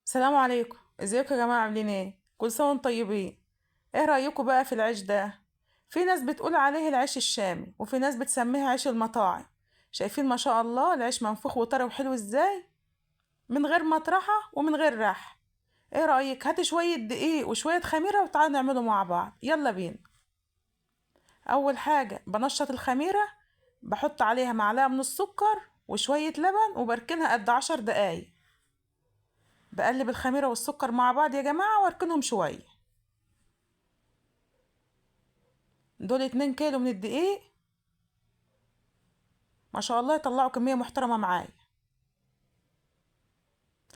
السلام عليكم، ازيكم يا جماعة؟ عاملين ايه؟ كل سنة وانتم طيبين. ايه رايكم بقى في العيش ده؟ في ناس بتقول عليه العيش الشامي، وفي ناس بتسميه عيش المطاعم. شايفين ما شاء الله العيش منفوخ وطري وحلو ازاي، من غير مطرحه ومن غير رح. ايه رايك؟ هاتي شوية دقيق وشوية خميره وتعالوا نعمله مع بعض. يلا بينا. اول حاجة بنشط الخميره، بحط عليها معلقه من السكر وشوية لبن وبركنها قد 10 دقايق. بقلب الخميره والسكر مع بعض يا جماعة واركنهم شوية. دول 2 كيلو من الدقيق، ما شاء الله يطلعوا كمية محترمه معايا.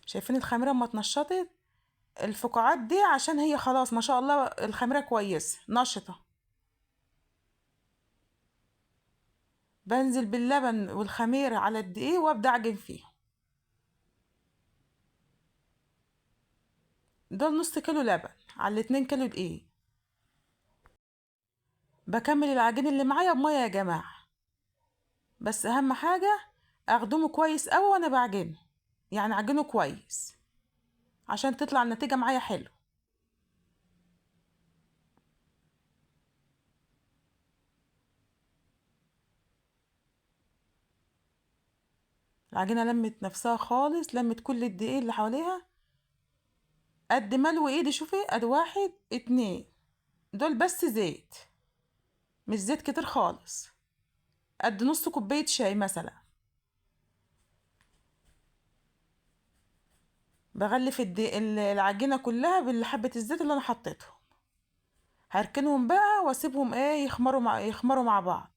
شايفين الخميره اما اتنشطت الفقاعات دي، عشان هي خلاص ما شاء الله الخميره كويسة نشطة. بنزل باللبن والخميره على الدقيق وابدا اعجن فيهم. دول نص كيلو لبن على 2 كيلو دقيق. بكمل العجين اللي معايا بميه يا جماعة، بس اهم حاجة اخدمه كويس قوي وانا بعجنه، يعني اعجنه كويس عشان تطلع النتيجة معايا حلو. العجينة لمت نفسها خالص، لمت كل الدقيق اللي حواليها. قد ملو ايدي، شوفي قد 1 2، دول بس زيت، مش زيت كتير خالص، قد نص كوباية شاي مثلا. بغلف العجينة كلها بالحبه الزيت اللي انا حطيتهم. هركنهم بقى واسيبهم ايه يخمروا مع بعض.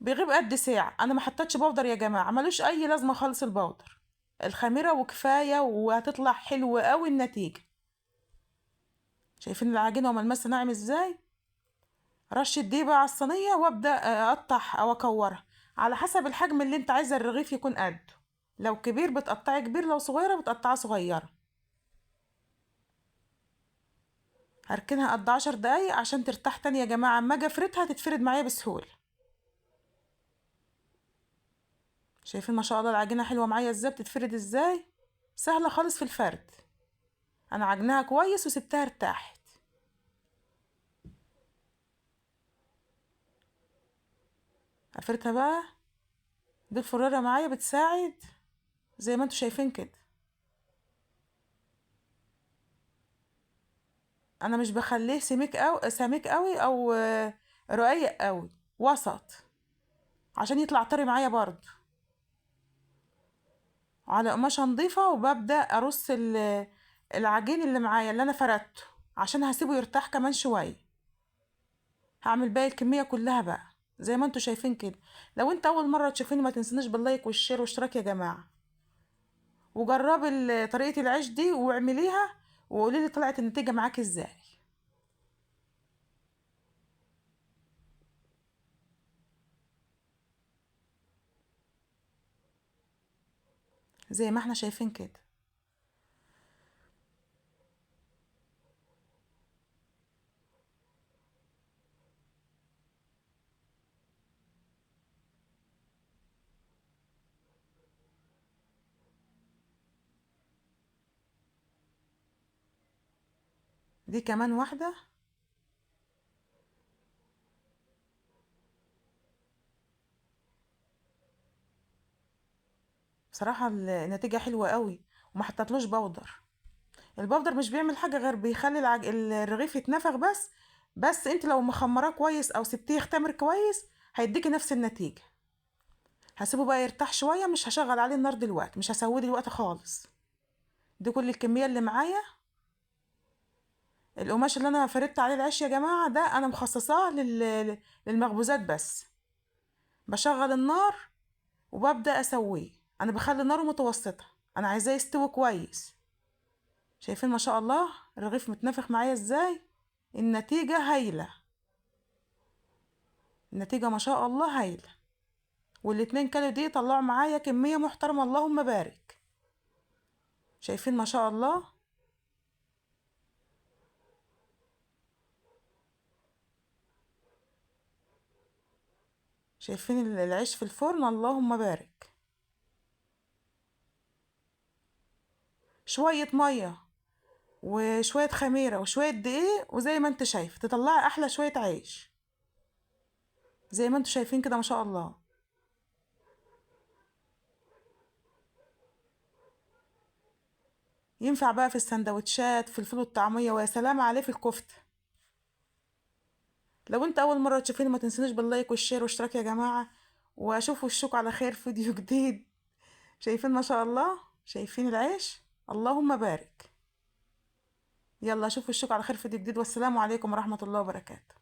بيغيب قد ساعة. انا ما حطيتش بودر يا جماعة، ملوش اي لازمه خالص البودر، الخميره وكفاية، وهتطلع حلوة قوي النتيجة. شايفين العجينة وملمسها ناعم ازاي؟ رشه دي بقى على الصينية وابدا اقطعها او اكورها على حسب الحجم اللي انت عايزه الرغيف يكون قده. لو كبير بتقطعي كبير، لو صغيرة بتقطعها صغيرة. هركنها قد 10 دقايق عشان ترتاح تاني يا جماعة، اما اجي افردها تتفرد معايا بسهولة. شايفين ما شاء الله العجينة حلوة معايا ازاي، بتتفرد ازاي، سهلة خالص في الفرد. انا عجناها كويس وسبتها ارتاحت. افردها بقى، دي الفراره معايا بتساعد زي ما انتوا شايفين كده. انا مش بخليه سميك قوي او رقيق قوي، وسط عشان يطلع طري معايا برضو. على قماشة نظيفة، وببدا ارص العجين اللي معايا اللي انا فردته عشان هسيبه يرتاح كمان شوية. هعمل باقي الكمية كلها بقى زي ما انتوا شايفين كده. لو انت اول مرة تشوفيني ما تنسونيش بال like وال share والاشتراك يا جماعة، وجربي طريقه العيش دي واعمليها وقولي لي طلعت النتيجة معاكي ازاي. زي ما احنا شايفين كده. دي كمان واحدة. بصراحة النتيجة حلوة قوي، وما حطيتلوش بودر. البودر مش بيعمل حاجة غير بيخلي الرغيف يتنفخ بس انت لو مخمراه كويس او سبتيه يختمر كويس هيديكي نفس النتيجة. هسيبه بقى يرتاح شوية، مش هشغل عليه النار دلوقتي، مش هسويه دلوقتي خالص. دي كل الكمية اللي معايا. القماش اللي انا فردت عليه العيش يا جماعة ده انا مخصصاه للمخبوزات بس. بشغل النار وببدأ اسويه. انا بخلي ناره متوسطة، انا عايزاه يستوي كويس. شايفين ما شاء الله الرغيف متنفخ معايا ازاي؟ النتيجة هايلة، النتيجة ما شاء الله هايلة. والاتنين كيلو دي طلعوا معايا كمية محترمة، اللهم بارك. شايفين ما شاء الله؟ شايفين العيش في الفرن، اللهم بارك. شوية مية وشوية خميرة وشوية دقيق، وزي ما انت شايف تطلعي احلى شوية عيش زي ما انتوا شايفين كده ما شاء الله. ينفع بقى في السندوتشات، في الفول والطعمية، ويا سلام عليه في الكفتة. لو انت اول مرة تشوفيني ما تنسونيش بال like وال share والاشتراك يا جماعة، واشوف وشكم على خير في فيديو جديد. شايفين ما شاء الله، شايفين العيش، اللهم بارك. يلا اشوف وشكم على خير في فيديو جديد، والسلام عليكم ورحمة الله وبركاته.